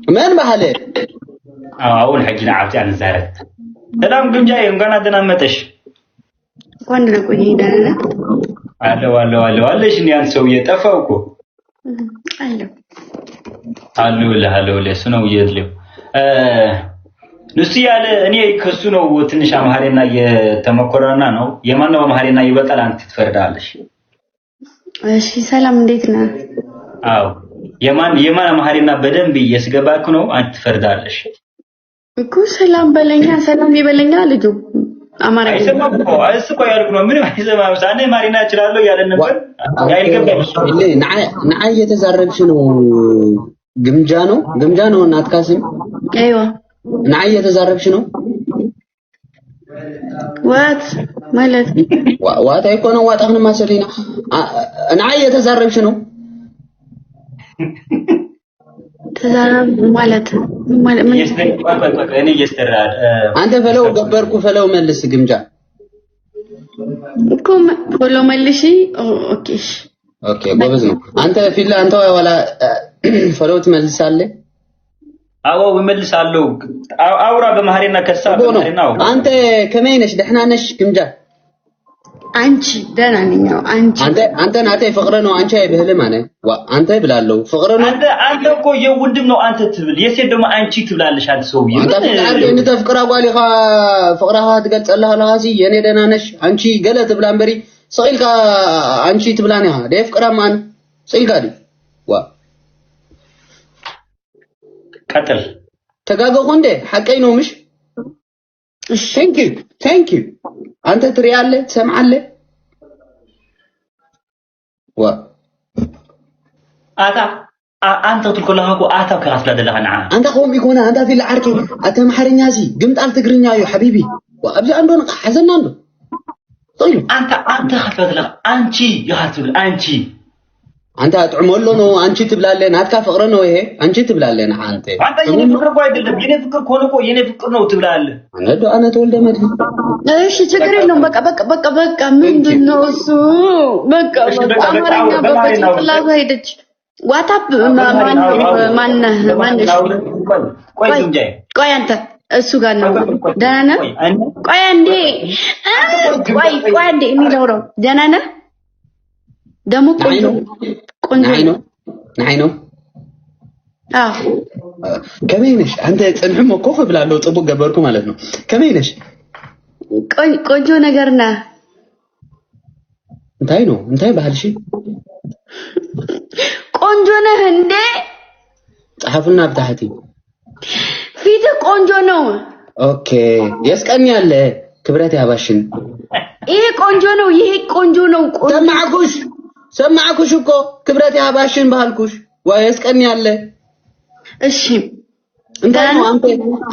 መን ባህለ አሁን ሕጂ ንዓብቲ አንዛረብ። ሰላም ግምጃዬ፣ እንኳን አደናመጠሽ። እንኳን ደህና ቆየኝ። ደህና ነህ? አለሁ አለሁ አለሁ አለሽ። እኔ አንድ ሰውዬ ጠፋው እኮ። አለሁ። አለሁልህ አለሁልህ። እሱ ነው የለው ንሱ ያለ እኔ ከሱ ነው ትንሽ አማርኛ የተመኮረና ነው። የማነው አማርኛ ይበልጣል? አንተ ትፈርዳለሽ። እሺ ሰላም፣ እንዴት ነህ? አዎ የማን አማርኛ በደንብ እየስገባክ ነው? አንተ ትፈርዳለሽ እኮ። ሰላም በለኛ፣ ሰላም ይበለኛ ልጁ አማርኛ አይሰማም እኮ። እሱ እኮ ያልኩህ ነው። ምንም አይሰማም። ሳኔ አማርኛ እችላለሁ እያለን ነበር። ያልገባም እሱ። ንዓይ እየተዛረብሽ ነው። ግምጃ ነው ግምጃ ነው እናትካ ስም። አይዋ። ንዓይ እየተዛረብሽ ነው። What ማለት? What ኣይኮነ ዋጣ ክንማሰል ኢና። ንዓይ እየተዛረብሽ ነው። ተዛረብ ማለት ማለት ምን? እኔ እየስተራ አንተ follow ገበርኩ፣ follow መልስ ግምጃ። እኮ follow መልሺ። Okay እሺ። Okay ጎበዝ ነው። አንተ ፊላ አንተ ወላ follow ትመልሳለህ? አዎ እመልሳለሁ። አውራ በማህሪና ከሳ በማህሪና። አንተ ከመይ ነሽ? ደህና ነሽ ግምጃ? አንቺ ደህና ነኝ። አንቺ አንተ ናተይ ፍቅረ ነው። አንቺ አይብህልም። አነ ዋ አንተ ብላለሁ ፍቅረ ነው። አንተ እኮ የወንድም ነው አንተ ትብል፣ የሴት ደግሞ አንቺ ትብላለሽ። አንተ ሰውዬ አንተ ፍቅር እንተ ፍቅራ ጓል ኢኻ ፍቅራኻ ትገልጸላ ለሃሲ የኔ ደህና ነሽ አንቺ ገለ ትብላ እምበሪ ስቂልካ አንቺ ትብላን ኢኻ ደይ ፍቅራ ማን ስቂልካ ዲ ዋ። ቀጥል። ተጋገኹ እንዴ? ሓቀይ ነው ምሽ? Thank you, thank you። አንተ ትሪያለህ ትሰምዓለህ ዋ። ኣታ አንተ ክትብል ከለኻ እኮ ኣታ ከኻ ትብላ ዘለኻ ንዓ። አንተ ከምኡ ይኮነ። አንተ ፊል ዓርኪ ኣተ ኣምሓርኛ እዚ ግምጣል ትግርኛ እዩ حبيبي። ኣብዚ አንዶ ሓዘና እንዶ ጥኢሉ። አንተ ክትብላ ዘለኻ አንቺ ኢኻ ትብል አንቺ። አንተ አጥዕመሎ ነው አንቺ ትብላለህ። ናትካ ፍቅረ ነው ይሄ አንቺ ትብላለህ። ንዓ አንተ። አንተ የኔ ፍቅር እኮ አይደለም። የኔ ፍቅር ከሆነ እኮ የኔ ፍቅር ነው ትብላለህ። ኣነ ዶ ኣነ ተወልደ መድህን። እሺ ችግር የለውም። በቃ በቃ በቃ በቃ ምንድን ነው እሱ? በቃ በቃ አማርኛ በጭንቅላቷ ሄደች። What up ማነህ? ማነሽ? ቆይ ግምጃዬ። ቆይ አንተ እሱ ጋር ነው። ደህና ነህ? ቆይ አንዴ፣ ቆይ ቆይ አንዴ የሚለው ነው። ደህና ነህ? ደግሞ ቆንጆ ቆንጆ። ንዓይ ነው ንዓይ ነው። አዎ። ከመይ ነሽ? አንተ ፅንሕሞ ኮፍ እብላለሁ። ፅቡቅ ገበርኩ ማለት ነው። ከመይ ነሽ? ቆንጆ ነገር ነህ። እንታይ ነው እንታይ ባህልሽ? ቆንጆ ነህ እንዴ? ጸሐፉና ብታሕቲ። ፊትህ ቆንጆ ነው። Okay የስቀኒ አለ ክብረት ያባሽን። ይሄ ቆንጆ ነው። ይሄ ቆንጆ ነው። ሰማዕኩሽ ሰማዕኩሽ እኮ ክብረት ያባሽን ባህልኩሽ ወይ የስቀኒ አለ። እሺ። እንታይ ነው? አንተ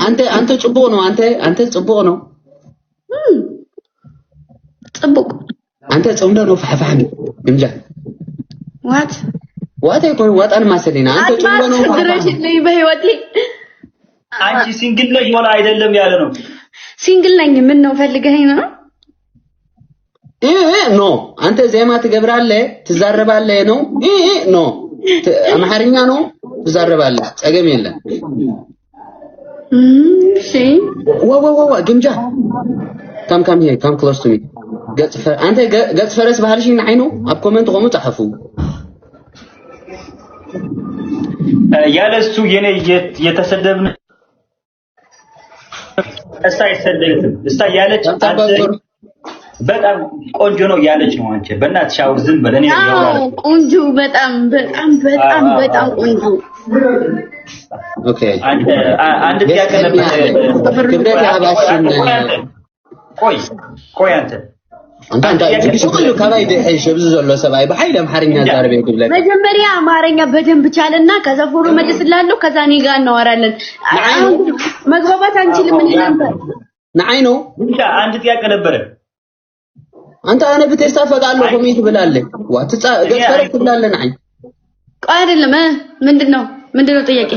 አንተ አንተ ጽቡቅ ነው። አንተ አንተ ጽቡቅ ነው። ጽቡቅ። አንተ ጽምዶ ነው ፋሕፋሕ ግምጃ። What? What ኣይኮነ ዋጣን ማሰሊና አንተ ጽምዶ ነው። ድረሽልኝ በህይወቴ። አንቺ single ነሽ ወላ አይደለም ያለ ነው። Single ነኝ። ምን ነው ፈልገኸኝ ነው? No አንተ ዜማ ትገብራለህ ትዛረባለህ ነው no አምሓርኛ ነው ትዛረባለህ። ጸገም የለም። እሺ። ዋ ዋ ዋ ግምጃ come come here, come close to me። ገጽ አንተ ገጽ ፈረስ ባህልሽ ንዓይ ነው። ኣብ comment ከምኡ ጻሐፉ። ያለ እሱ የኔ የተሰደብን እሳ አይሰደብም። እሳ ያለች አንተ በጣም ቆንጆ ነው ያለች ነው። አንቺ በእናትሽ አውር ዝም በል። እኔ ቆንጆ በጣም በጣም በጣም በጣም ቆንጆ። Okay። አንድ ጥያቄ ነበር። ክብረት ያባሽን። ቆይ ቆይ አንተ። አንተ አንተ ሱቅ ካባይ ድሕሽ ኣብዚ ዘሎ ሰብኣይ ብሓይሊ ኣምሓርኛ ዛረበ ይብለካ። መጀመሪያ አማርኛ በደንብ ቻለና ከዛ follow መልስላለሁ። ከዛ እኔ ጋር እናወራለን። አሁን መግባባት አንችልም። እኔ ነበር ንዓይ ነው። ብቻ አንድ ጥያቄ ነበረ። አንተ ኣነ ብቴስታ ፈቃለሁ ከምኡ ትብላለህ ዋ ገጽ ፈረስ ትብላለህ ንዓይ። ቆይ አይደለም፣ ምንድነው ምንድነው ጥያቄ?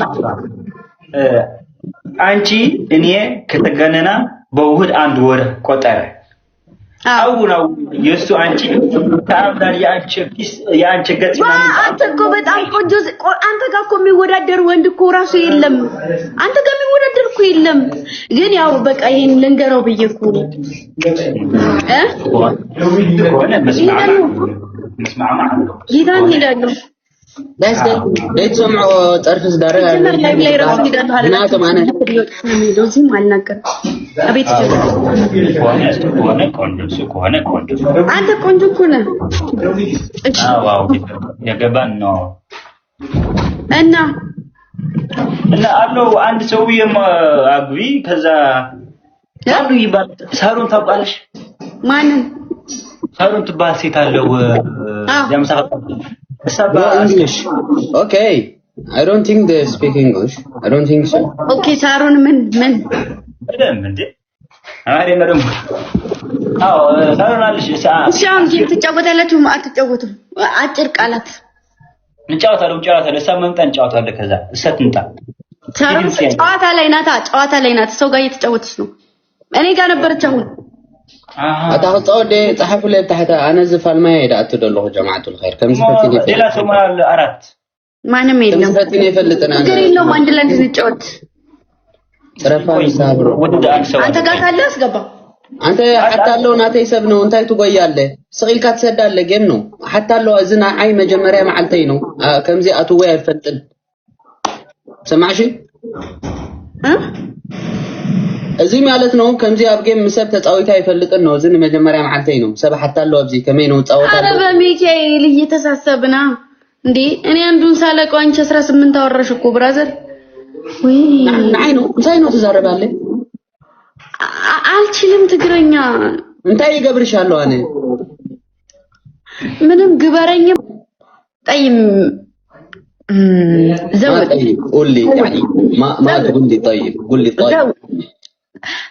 አንቺ እኔ ከተገነና በውህድ አንድ ወር ቆጠረ። አሁን አሁን የእሱ አንቺ ተአምዳል የአንቺ ፊስ የአንቺ ገጽ አንተ እኮ በጣም ቆንጆ፣ አንተ ጋር እኮ የሚወዳደር ወንድ እኮ ራሱ የለም። አንተ ጋር የሚወዳደር እኮ የለም። ግን ያው በቃ ይሄን ልንገረው ብዬ እኮ ነው እ ከሆነ መስማማ ጌታን ሄዳለሁ። ደይትሰምዖ ፀርፊ ዝዳረግ ላይ ራሱ ሄዳለሁ። ናቶም ኣነ እዚህም አልናገርም። አቤት ከሆነ ቆንጆ እሱ ከሆነ ቆንጆ አንተ ቆንጆ እኮ ነህ። እሺ ዋው የገባን ነው። እና እና አለው አንድ ሰውዬም አግቢ ከዛ ሳሩ ይባል ሳሩን ታውቃለሽ? ማንን? ሳሩን ትባል ሴት አለው ያምሳ English. Okay. I don't think they speak English. I don't think so. Okay ሳሮን ምን ምን በደምብ እንዴ አማርኛ ደግሞ አዎ ሳሩን አለሽ። እሺ አሁን game ትጫወታላችሁ አትጫወቱም? አጭር ቃላት እንጫወታለን እንጫወታለን። እሷ መምጣት እንጫወታለን። ከዛ እሷ ትምጣ። ሳሮን ጨዋታ ላይ ናታ፣ ጨዋታ ላይ ናት። ሰው ጋር እየተጫወተች ነው። እኔ ጋር ነበረች አሁን። ኣታ ክፃወት ጸሓፉለይ ታሕተ ኣነ ዝፋልማየ ዳኣቱ ደለኹ ጀማዓቱ ልኸይር ከምዚ ፈቲነ ሌላ ሰው ማለት አራት ማንም የለም። ከምዚ ፈቲነ ይፈልጥን ኣነ ችግር የለውም። አንድ ላይ እንድንጫወት ፅረፋ ንሳብሮ አንተ ጋር ካለ አስገባ። አንተ ሓታ ኣሎ ናተይ ሰብ ነው እንታይ ትጎያለ ስቂልካ ትሰዳለ game ነው ሓታ ኣሎ እዚ ንዓይ መጀመርያ መዓልተይ ነው ከምዚ ኣትወይ ኣይፈልጥን ሰማዕሺ እዚ ማለት ነው ከምዚ ኣብ game ሰብ ተፃዊታ ኣይፈልጥን ነው እዚ ንመጀመርያ መዓልተይ ነው ሰብ ሓታ ኣሎ ኣብዚ ከመይ ነው ፃወታ አረ በሚካኤል እየተሳሰብና እንዴ እኔ አንዱን ሳለቀው አንቺ 18 አወራሽ እኮ brother። ወይ ንዓይ ነው እንታይ ነው ትዛረባለ? አልችልም ትግረኛ። እንታይ ይገብርሻለሁ ኣነ ምንም ግበረኝም። ጠይም زود طيب قول لي يعني ما تقول لي طيب قول لي طيب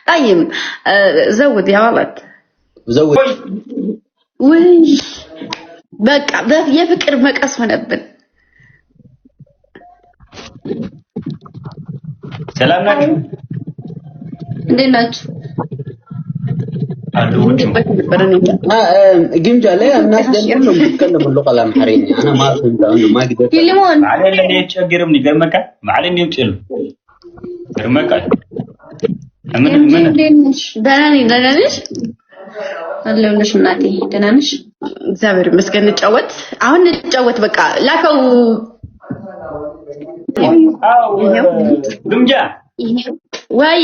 طيب زود يا ولد زود ወይ በቃ የፍቅር መቀስ ሆነብን። ሰላም ናችሁ? እንዴት ናችሁ? ግምጃ ላይ الناس كلهم بيتكلموا اللغه الامحريه انا ما فهمت انه ما قدرت ፊሊሞን ማዕለ ለኔ ቸግርም ይገርመካ ማዕለ ነው ጭል ገርመካ ምን ምን ደህና ነኝ። ደህና ነሽ? አለሁልሽ እናቴ። ደህና ነሽ? እግዚአብሔር ይመስገን። እንጫወት አሁን እንጫወት። በቃ ላከው። አዎ ግምጃ ወይ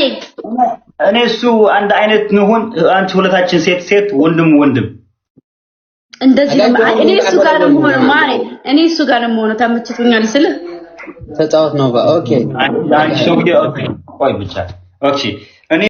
እኔ እሱ አንድ አይነት ንሁን አንቺ ሁለታችን ሴት ሴት ወንድም ወንድም እንደዚህ ነው። እኔ እሱ ጋር ነው የምሆነው ማሬ፣ እኔ እሱ ጋር ነው የምሆነው። ተመችቶኛል ስልህ ተጫወት ነው። Okay አንቺ ሰውዬ okay፣ ቆይ ብቻ okay። እኔ